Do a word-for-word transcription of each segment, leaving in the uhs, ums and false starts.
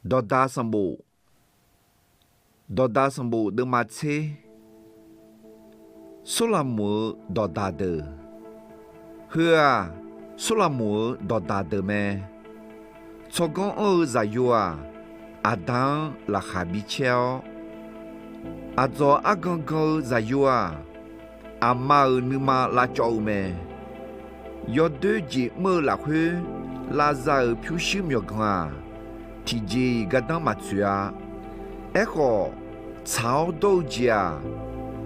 Dawqdaq sanqbof, dawqdaq sanqbof deuvma tser. Sorlaqmoq-euq dawqdaq deuq. Heu-aq, Sorlaqmoq-euq dawqdaq deuq mae. Tsawrganr anr-eu zaqyo-aq, aqda-anr laqkhaq bicaer-awr, aqdzawq argan gan-eu zaqyo-aq, aqma-euq nuima lavcawv-eu mae. Yawdoer jeq mr-eu lafkhoer lavza-euq pyurshuir myawqganq-aq, tiqjeq-iq gardanr maqtsoeq-a. Aerkhawf, tsaq-awr dawr-eu jeq-aq,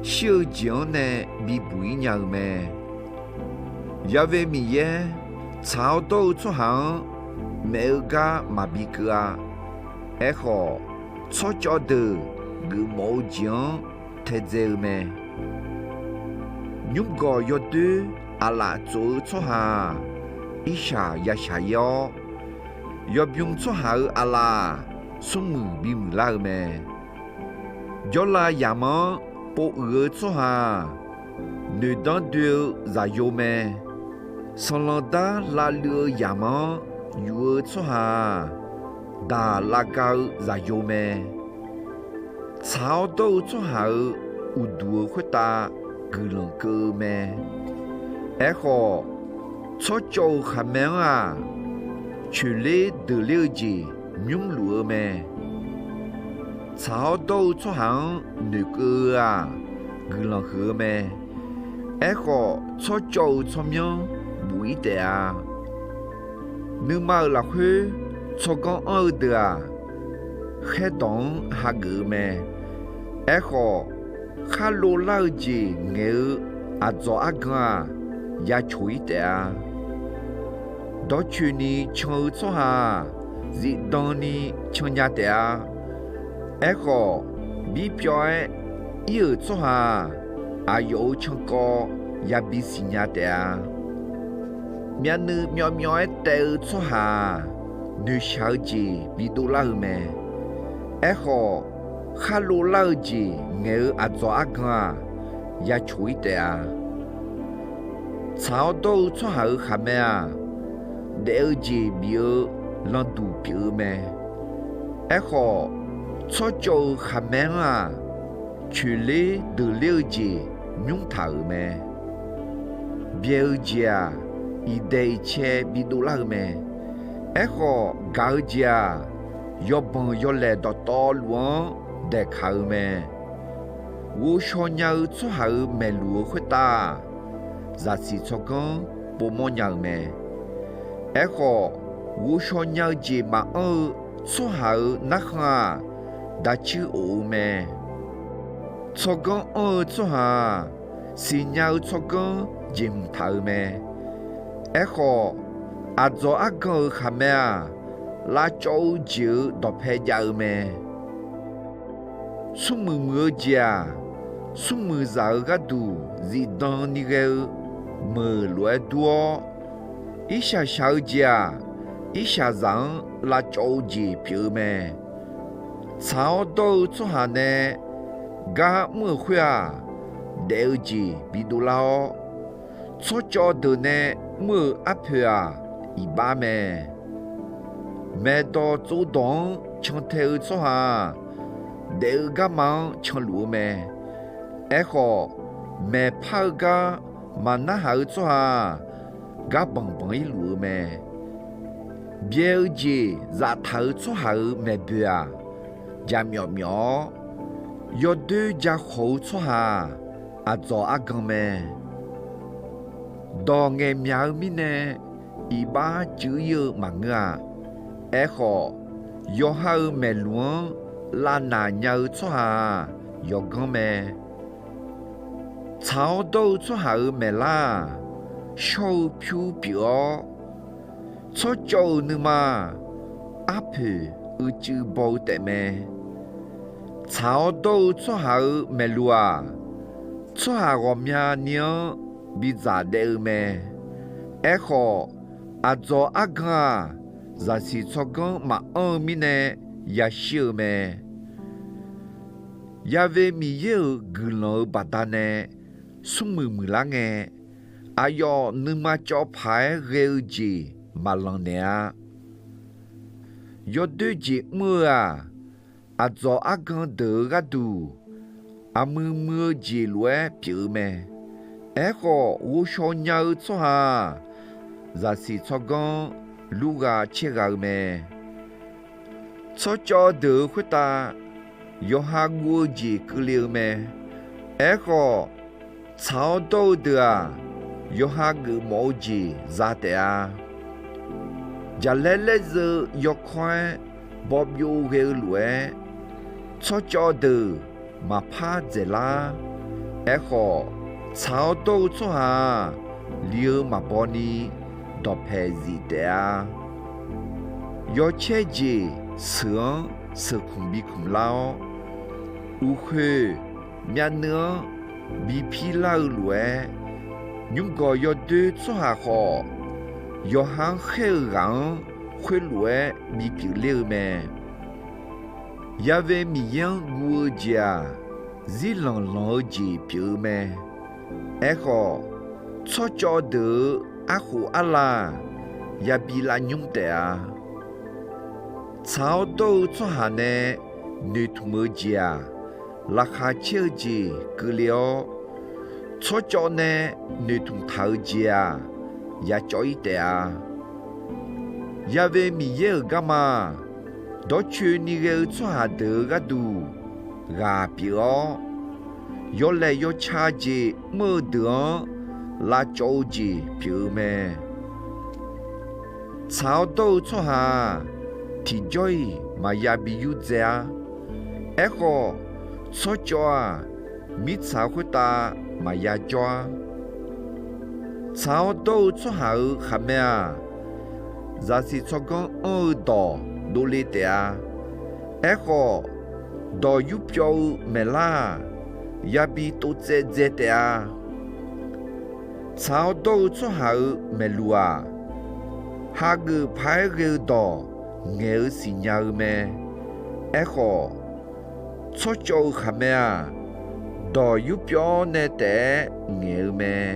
shir-eu jeq-anr nae bibuq-ir nya-eu mae. Yawe Miqyaer, tsaq-awr dawr-eu tsawrhaq-anr maef-eu gar maqbi keuv-a. Aerkhawf, tsawrcawv deuq geufmawf-eu jeq-anr taedzae-eu mae. Nymrgawq yawdoer aqlaf tsof-eu tsawrhaq-aq, irshaq ya shaq-ir-awr, yawbym tsawrhaq-euq aqlaf-aq, smrmuiq bimuiq lar-eu mae. Jawrlav yamq-anr pov uiq-eu tsawrhaq-aq, noeqdanr doe-eu zaqyo mae. Sanqlanq dar lavluiv-eu yamq-anr yuf-eu tsawrhaq-aq, daq lavga-eu zaqyo mae. Tsaq-awr dawr-eu tsawrhaq-euq uqduq-euq khoertav guiqlanq keuv-eu mae. Aerkhawf, tsawrcawv-euq khaqmae-anr-aq, coeqler deuqler-eu jeq nymr luf-eu mae. Tsaq-awr dawr-eu tsawrhaq-anr noeqkeuv-eu-aq, guiqlanq huiq-eu mae. Aerkhawf, tsawrcawv-euq tsawrmyanr buf-ir taef-a. Nuima-euq lafkhoer tsawrganr anr-eu deuq-aq, khaerdawq-anr hageuf-eu mae. Aerkhawf, khar lov lar-eu jeq ngaeq-eu aqdzawq argan-aq, ya coq-ir taef-a. Dawrcoeni can-eu tsawrhaq-aq, zifdan ni cannya taef-a. Aerkhawf, birpyawv-aer ir-euq tsawrhaq-aq, aqyawf-euq cankawv yabi siqnya taef-a. Myavnuiv myawvmyawv-aer taev-eu tsawrhaq-aq, noeqshaq-eu jeq bidov lar-eu mae. Aerkhawf, khar lov lar-eu jeq ngaeq-eu aqdzawq argan-aq, ya coq-ir taef-a. Tsaq-awr dawr-eu tsawrhaq-euq khaqmae-aq, daef-eu jeq bif-eu landuq pyeuf-eu mae. Aerkhawf, tsawrcawv-euq khaqmae-anr-aq, coeqler deuqler-eu jeq nymr taq-euq mae. Byae-eu jeq-aq, iqdaeq iqcae bidov lar-eu mae. Aerkhawf, gaq-eu jeq-aq, yawbanq yawlaeq dawqtawvluf-anr daeqkaq-eu mae. Ghovshaw nya-eu tsawrhaq-euq maeqluf-eu khoertav-aq, zaqsiq tsawrganr povmawr nya-eu mae. Aerkhawf, ghovshaw nya-eu jeq maqanr-eu tsawrhaq-euq narkhan-aq, dacuir of-eu mae. Tsawrganr anr-eu tsawrhaq-aq, siqnya-eu tsawrganr jeqhmq taq-euq mae. Aerkhawf, aqdzawq argan-euq khaqmae-aq, lavcawv-eu jeq-euq dawqpae jav-eu mae. Smrmuiq muiq-eu jeq-aq, smrmuiqzaq-euq gharduq zifdan ni ghae-eu meuq lof-aer dur-awr, irshaq shaq-eu jeq-aq, irshaqzaq-anr lavcawv-eu jeq pyeuf-eu mae. Tsaq-awr dawr-eu tsawrhaq nae gar mr-euq khoer-aq, daef-eu jeq bidov lar-awr, tsawrcawv deuq nae mr-euq arpoeq-aq, iqbax mae. Maeqdawq tsovdawq-anr cantae-eu tsawrhaq-aq, daef-eu garma-anr canluf-eu mae. Aerkhawf, maeqpar-eu gar maqnarhaq-eu tsawrhaq-aq, gar banq banq-ir luf-eu mae. Byae-eu jeq zaftaq-euq tsawrhaq-euq maeqboeq-aq, jaqmyawf myawf-awr, yawdoer ja khawq-eu tsawrhaq-aq, aqdzawq argan mae. Dawq ngaeqmyaq-eu mirnae iqbax cuiv-ir-eu maqngeur-a. Aerkhawf, yawqha-euq maeqluf-anr lavnaq nya-eu tsawrhaq-aq, yawganr mae. Tsaq-awr dawr-eu tsawrhaq-euq maeqlar-aq, shawr-eu pyur pyeuf-awr, tsawrcawv-euq nuima-aq, arpoeq uicuiv baw-eu taefmae. Tsaq-awr dawr-eu tsawrhaq-euq maeqluf-aq, tsawrhaq ghawqmyani-anr bidzaq daef-eu mae. Aerkhawf, aqdzawq argan-aq, zaqsiq tsawrganr maqanr-eu mirnae yashir-eu mae. Yawe Miqyaer-euq guiqlanq-euq baqdanae smrmuiq muiqlar ngae, aqyawf nuima cawv paq-aer ghae-eu jeq maqlanq naeq-a. Yawdoer jeq mr-eu-aq, aqdzawq argan deuq-eu gharduq, aqmuiq muiq-eu jeq lof-aer pyeuf-eu mae. Aerkhawf, ghovshaw nya-eu tsawrhaq-aq, zaqsiq tsawrganr lurgha caergha-eu mae. Tsawrcawv deuq-euq khoertav yawqha guv-eu jeq keuvle-eu mae. Aerkhawf, tsaq-awr dawr-eu deuq-aq, yawqha geufmawf-eu jeq za taef-a. Jaqlaer laerzeu yawkawr-aer bawbyov ghae-eu lof-aer, tsawrcawv deuq maqpar dzaeqlar. Aerkhawf, tsaq-awr dawr-eu tsawrhaq-aq, li-eu maqbaw ni dawqpaeq zif taef-a. Yawcaer jeq seuq-anr seuq khmq bi khmq lar-awr, uqkhoeq myavnuiv-anr bi pirlar-eu lof-aer, nymrgawq yawdoer tsawrhaq khawf, yawqha-anr khaer-eu ghaq-anr khoerlof-aer bipyeuf ler-eu mae. Ya've Miqyaer-anr guv-eu jeq-aq, zirlanq lanq-eu jeq pyeuf-eu mae. Aerkhawf, tsawrcawv deuq-euq arkhof arlav-aq, yabi lavnymr taef-a. Tsaq-awr dawr-eu tsawrhaq nae noeqtmq-eu jeq-aq, laqkhaq caer-eu jeq keuvle-awr, tsawrcawv nae noeqtmq taq-eu jeq-aq, yacawv-ir taef-a. Ya've Miqyaer-euq garma-aq, dawrcoeni ghae-eu tsawrhaq deuq-euq gharduq ghaq pyeuf-awr, yawlaeq yawca jeq mr-eu deuq-anr lavcawv-eu jeq pyeuf-eu mae. Tsaq-awr dawr-eu tsawrhaq-aq, tiqjawr-iq maqya bi yurdzae-ar. Aerkhawf, tsawrcawv-aq, mirtsaq khoertav maqya jawr-ar. Tsaq-awr dawr-eu tsawrhaq-euq khaqmae-aq, zaqsiq tsawrganr anr-eu dawq dovle taef-a. Aerkhawf, dawq yurpyawv-eu maeqlar-aq, yabi tovtsaev dzae taef-a. Tsaq-awr dawr-eu tsawrhaq-euq maeqluq-aq, hageuf paq-aer ghae-eu dawq ngaeq-eu siqnya-eu mae. Aerkhawf, tsawrcawv-euq khaqmae-aq, dawq yurpyawr nae taef-aer ngaeq-eu mae.